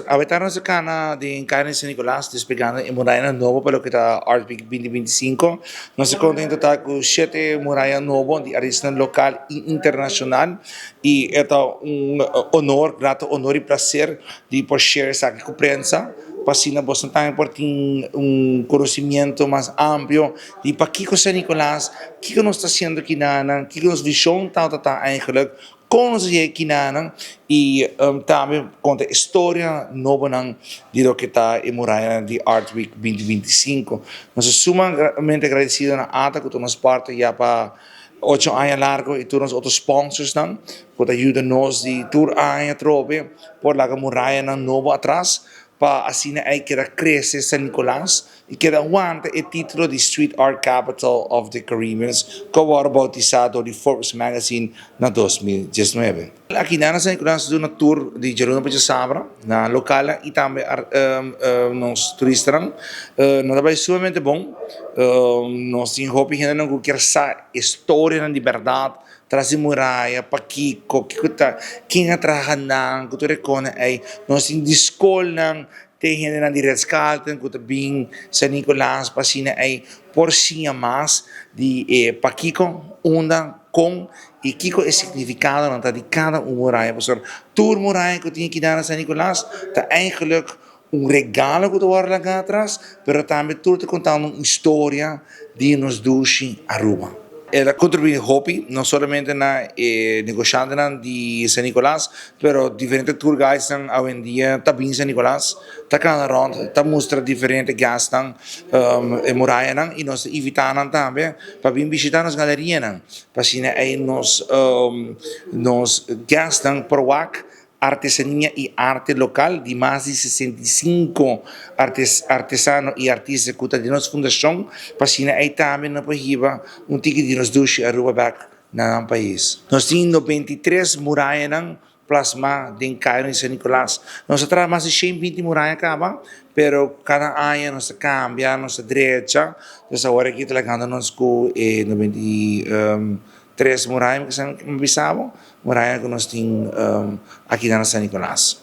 Awe nos a cana den caya di San Nicolas desplegando e murayanan nobo pa loke ta Art Week 2025. Nos ta contento ta cu shete muraya nobo di artistanan local y internacional y e ta un honor, grato honor y placer di por share esaki cu prensa pa asina boso tambe por tin un conocimiento mas amplio di pakico San Nicolas, kico nos ta haciendo kinanan, kico nos vision tabata ta eigenlijk. Kon nos a yega kinanan i tambe konta e storia nobonan di loke ta e murayanan di Art Week 2025. Nos ta sumamente agradesido na ata ku ta nos parter ya pa ocho aña largo i tur nos otro sponsorsnan ku ta yuda nos di tur aña atrobe por laga murayanan nobo atras pa asina ei keda krese San Nicolas i keda wanta e titulo di Street Art Capital of the Caribbeans ku a wòrdu boutisá dor di Forbes Magazine na 2019. Aki na San Nicolas duna tur di djaluna pa djasabra na lokalnan i tambe nos turistanan. Nan ta bai sumamente bon. Nos tin hopi hendenan ku kier sa e storianan di bèrdat tras di muraya, pakiko, kiko ta, ken a traha nan, ku tur e kosnan ei. Nos tin di skolnan Te hendenan di Ritz Carlton ku ta bin San Nicolas pa asina ei por siña mas di e pakiko, unda, kon i kiko e signifikadonan ta di kada un muraya. Pasobra tur muraya ku tin aki na San Nicolas ta eigenlijk un regalo ku ta wòrdu laga atras, pero tambe tur ta kontando un historia di nos dushi Aruba. El a contribui hopi, no solamente na e negoshantenan di San Nicolas, pero diferente tour guidesnan awendia ta bin San Nicolas, ta cana rond, ta mustra diferente guestnan e murayanan y nos ta invita nan tambe pa bin bishita nos galerianan, pa asina ey nos nos guestnan por wak Artesania y arte local di mas di 65 artesano y artista cu ta den nos fundacion pa asina ey tambe no por hiba un tiki di nos dushi Aruba bek na nan pais. Nos tin 93 murayanan plasma den Cairo di San Nicolas. Nos a traha mas di 120 muraya caba, pero cada aña nos ta cambia, nos ta drecha, dus awor aki ta lagando nos cu e 93 muraya mi bisa bo. Muraya ku nos tin aki na San Nicolas.